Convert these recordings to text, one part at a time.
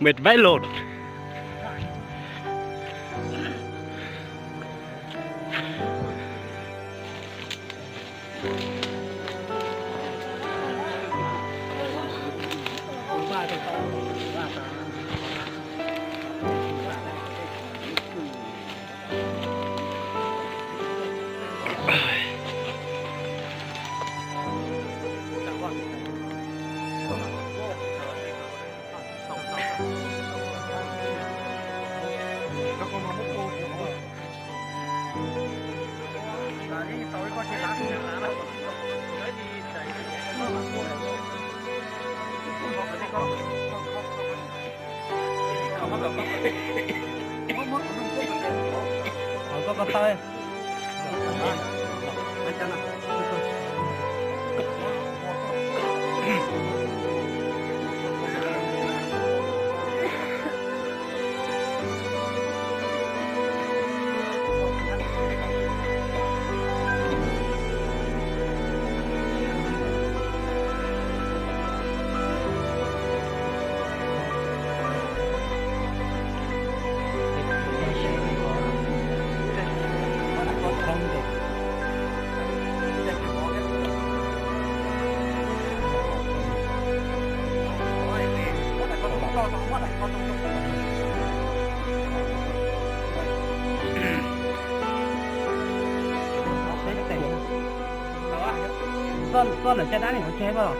Mệt vãi lột. Koj ntawm caj dab ne, koj tseg pas?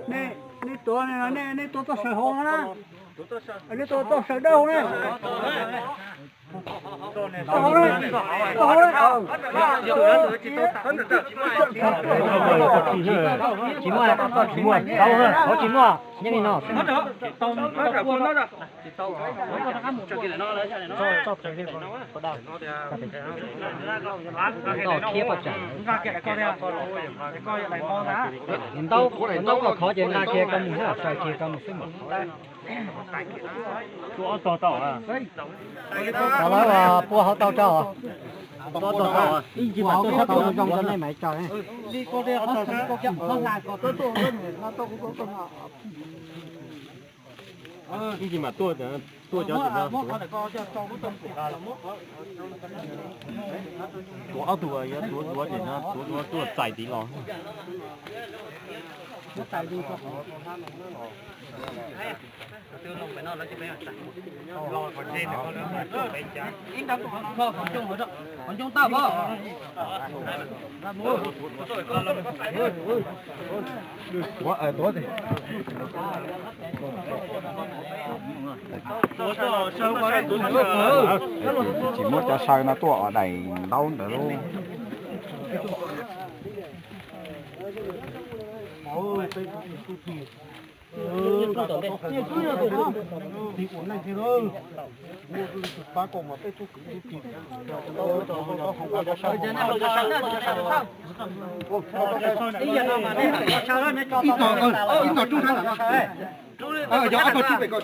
Nej tuav, nej tuav txoj saw hauv na, nej tuav txoj saw dawb hauv na. Tsis muaj, tsis muaj, tsis muaj, nyob li no. Ntaub, ntaub los khov ces nqa kiag koj mus xwb, sai kiag koj mus xwb mas. Tau lawm, pua hauv tau tso. Ib ntsis mam tuaj thaub tau zoo zoo rau nej mam tso. Ib ntsis mam tuaj, tuaj cov tim no. Tuav ob tug, yuav tuav tuav tim no, tuav tuav tuaj txais tid los. Tsis muab cov saw no tuaj os, daim ntaub ntawd lauj. Ib tog, ib tog rub sab ntawm no. Yog ob tog rub pem ko.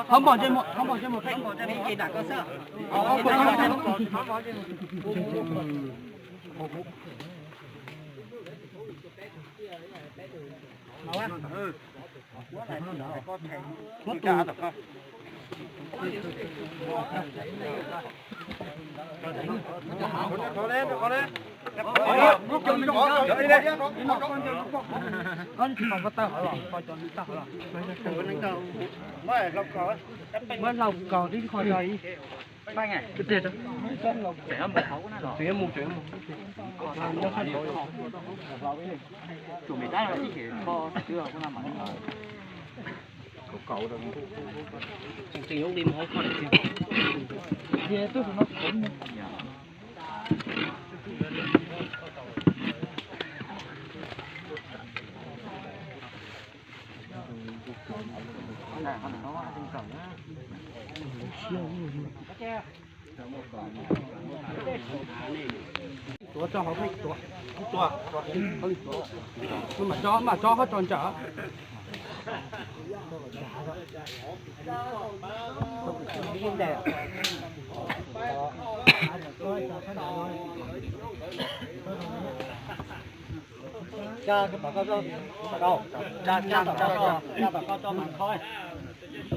Thov npog ntsej muag, thov npog ntsej muag peb. Muab lau kaus tib qho tso ib. Tuav tso hauv pheej tuav, tuav, mam tso, mam tso qhov tso ntsawm.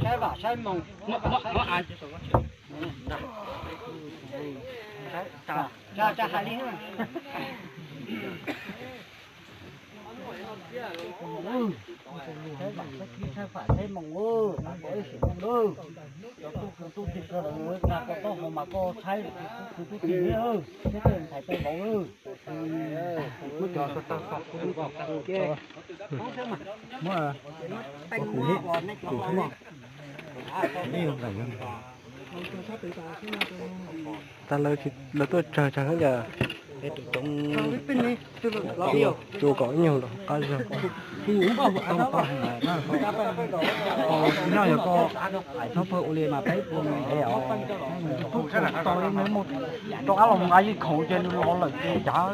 Saib vam saib moos, saib vam saib moos. Tsa hais li na. Saib vam saib kib saib fam saib moos, mas kom ib sim moos lawm. Cov tub kwv tub tij sawv daws, mas koj taub hau mas koj saib kwv tub tij thiab, thiab tej ntxhais tej vauv lawm. Muab, muab kuv li, kuv li. Tas lawv, lawv tuaj tsawg tsawg yog cua kom ib nyuag los qab zog. Nyob yog koj ais txhob pawg ua li mas peb ua ntev os. Tau ib ntev mus rov qab los mus nqa yij khoom ces nws los lawm ces cav.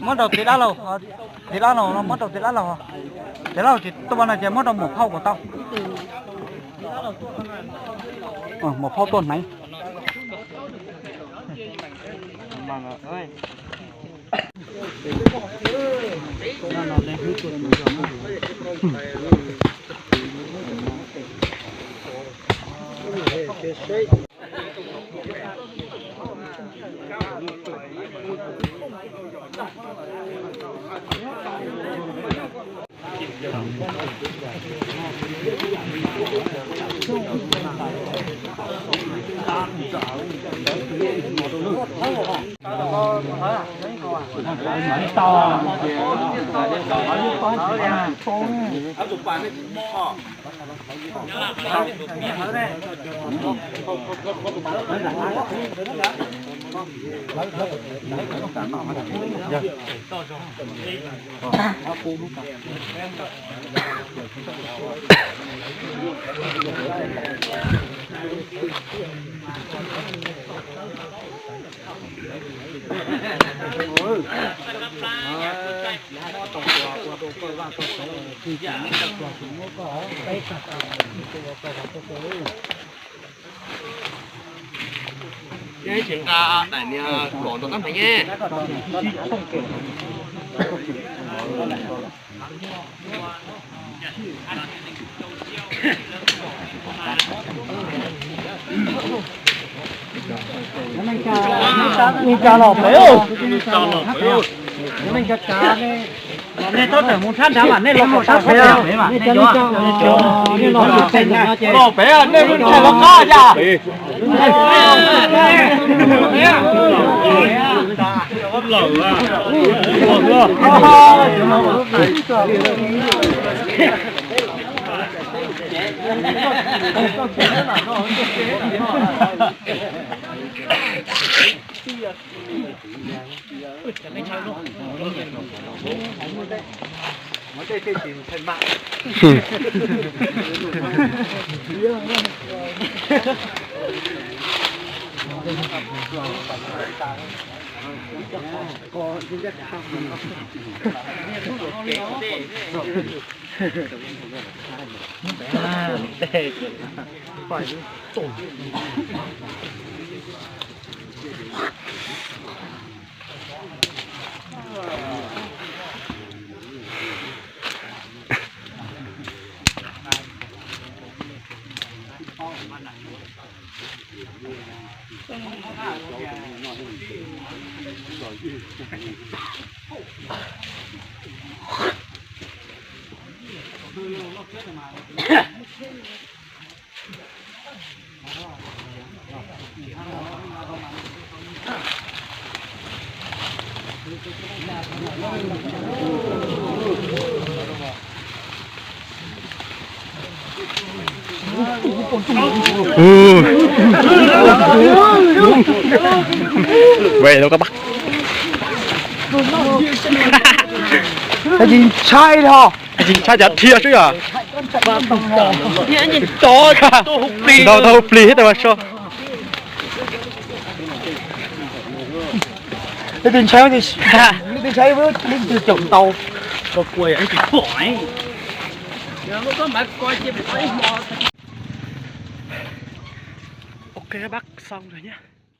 Muab rau txiv dab laug, txiv dab laug no muab rau txiv dab laug, txiv dab laug tsis tuaj no ces muab rau muam phauj kom tau. Muam phauj tuaj hnaiv. Tsis nqa daim niag kom ntawm tab meeg ne. Neej tsa los pem, neej tsa tsav ne, nej tab tom mus sab nrad mas nej los kom sab pem, nej cov neej tsa, nej los pem, nej lub tshais los qab yas. Ntshai os, ntshai cov dhia xwb yog. Ntau tau plig thiab tau so. Leej twg ntshai, leej twg ntshai, leej twg caum ntau. Ok, bác xong rồi nhá.